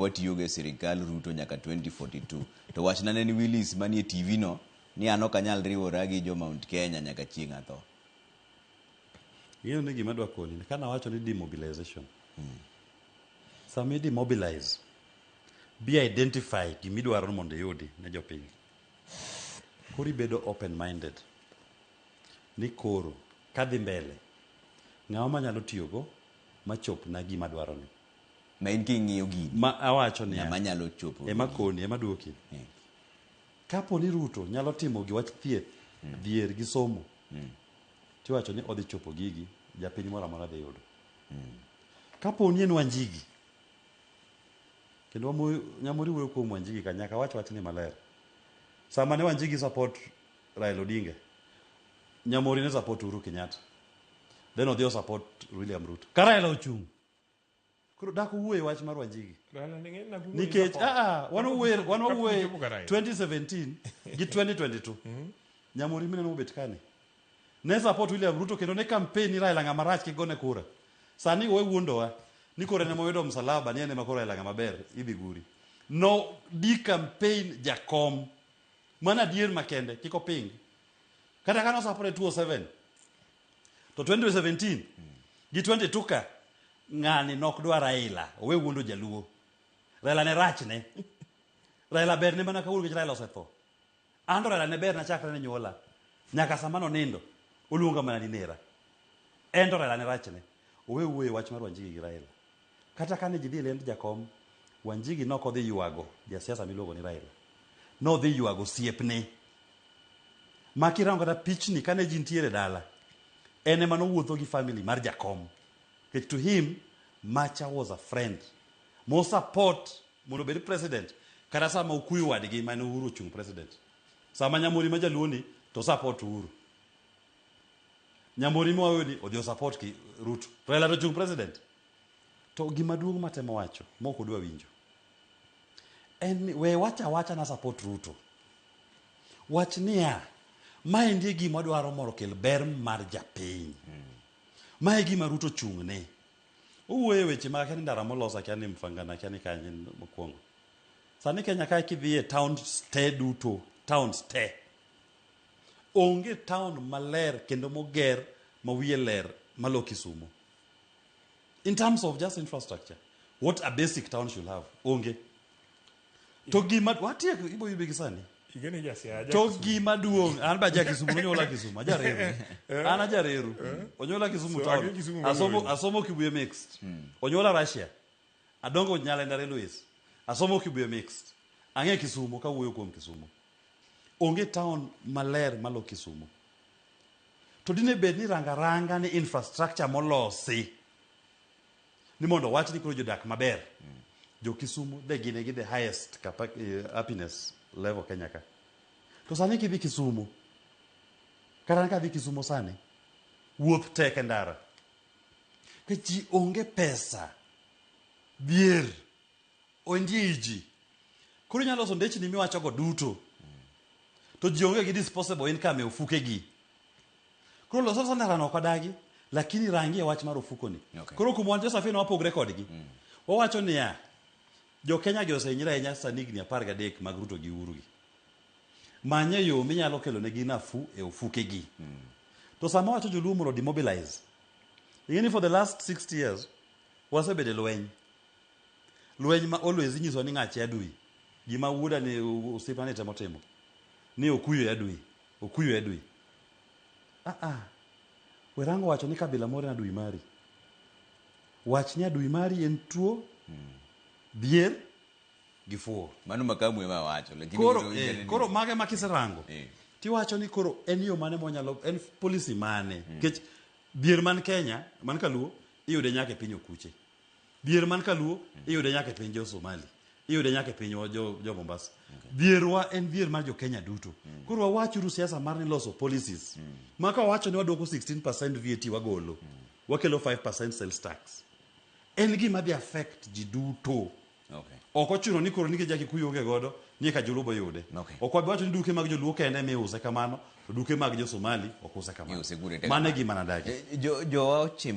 Watiyogo e sirikal Ruto nyaka 2042. To wachna ne ni Willis manie TV no ni an ok anyal riwora gi jo Mount Kenya nyaka chieng' atho. Ing'eyo ni gima adwa koni, ka nawacho ni demobilization. Sama i demobilize, be identify gimidwaro ni mondo iyudi ne jopiny. Koro ibedo open minded ni koro kadhi mbele, ng'awa manyalo tiyogo machopna gima adwaroni. Ma in king'iyo gini. Ma awacho niya. Ng'ama nyalo chopo. Ema koni, ema duoki. Kapo ni Ruto nyalo timo gi wach thieth, dhier gi somo, tiwacho ni odhi chopo gigi, japiny moro amora dhi yudo. Kapo ni en Wanjigi, kendo Nyamori wuoyo kuom Wanjigi ka, nyaka wach wachni maler. Sama ne Wanjigi support Raila Odinga, Nyamori ne support Uhuru Kenyatta. Then odhi o support William Ruto. Ka Raila ochung', koro dak owuoye e wach mar Wanjigi. Raila ni ng'eny na wuoyo Nikech support. aa, wan wawuoye wan Kapok wawuoye ochopo ka Raila. 2017 gi 2022. Nyamori mineno mobet kani. Ne support William Ruto kendo ne campaign ni Raila ng'ama rach kik gone kura. Sani owe wuondowa ni koro en ema oyudo msalaba ni en ema koro Raila ng'ama ber idhi guri. No di campaign jakom. Mano adier makende kik oping. Kata ka no support e 2007 to 2017 gi 22 ka ng'ani nok dwa Raila owe wuondo jaluo. Raila ne rachne. Raila berne mana kawuono nikech Raila osetho. An to Raila ne berna chakre ne nyuola. Nyaka sama nonindo, oluonga mana ni nera. En to Raila ne rachne. Owe wuoyo e wach mar Wanjigi gi Raila. Kata kane ji dhi e lend jakom, Wanjigi nok odhi ywago jasiasa miluongo ni Raila. Nodhi ywago osiepne. Ma kirango kata pichni kane ji nitiere dala, en ema nowuotho gi family mar jakom. Nikech to him, Macha was a friend. Mo support mondo obed president kata sama okuyo wadgi mane Uhuru ochung' president. Sama Nyamori ma jaluo ni to support Uhuru. Nyamori ma ni odhi o support ki Ruto. Raila to ochung' president. To gima duong' matemo wacho mok udwa winjo en ni we wacha awacha na support Ruto. Wach niya, maendi e gima dwaro mondo okel ber mar japiny. Mae e gima Ruto ochung'ne. Owuoyo e weche mag akia ni ndara molos akia ni Mfangano akia ni kanye mokwongo. Sani Kenya kae kidhi e towns te duto, towns te. Onge town maler kendo moger ma wiye ler malo Kisumu. In terms of just infrastructure, what a basic town should have, onge. To gima watieko ibo yude gi sani. Igeni jasiaya To gima duong' an be aja Kisumu nonyuola Kisumu ajareru. An ajareru. Onyuola Kisumu So, town. ang'e Kisumu Asomo moloyo. asomo Kibuye mixed. Onyuola Russia. Adongo Nyalenda Railways. Asomo Kibuye mixed. Ang'e Kisumu kawuoyo kuom Kisumu. Onge town maler malo Kisumu. To dine bed ni ranga ranga ni infrastructure molosi ni mondo wach ni koro jodak maber. Jo Kisumu de gin e gi the highest happiness level Kenya ka. To sani kidhi Kisumu, kata kadhi Kisumu sani, wuoth tek e ndara. Ka ji onge pesa, dhier, ondie i ji. Koro inyalo loso ndechni miwachogo duto. To ji onge gi disposable income e ofukegi. Koro loso loso ndara no ok odagi, lakini rangi e wach mar ofukoni. Koro kuom wan Josephine wapogre kodgi. Wawacho niya, jo Kenya gi osehinyre ahinya sani higni 13 mag Ruto gi Uhuru gi. Manye yo minyalo kelo negi nafuu e ofukegi. To sama wacho joluo mondo demobilize, ing'e ni for the last 60 years, wasebedo e lweny. Lweny ma always inyiso ni ng'ache adui. Gima wuoda ni osiepna ni temo timo. Ni okuyo e adui. Okuyo e adui. Ah ah. Werango wacho ni kabila moro en adui mari. Wach ni adui mari en tuo, dhier gi fuwo. Mano makamu ema wacho. Lakini Koro, winjo ni- koro mage ma kiserango tiwacho ni koro en yo mane mwanyalo en policy mane nikech dhier man Kenya man kaluo iyude nyaka e piny okuche dhier man kaluo iyude nyaka e piny jo Somali iyude nyaka e piny jo Mombasa dhierwa en dhier mar jo Kenya duto koro wawachuru siasa mar ni loso policies ma ka wawacho ni waduoko 16% VAT wagolo wakelo 5% sales tax en gima dhi affect ji duto Ok ochuno ni koro nikech ja-Kikuyu onge godo ni eka Joluo boyude. Ok wabi wacho ni duke mag Joluo kende ema iuse kamano, to duke mag jo-Somali ok use kamano. Iuse kure te Mano e kamano. gima nadagi. Jowa ochimo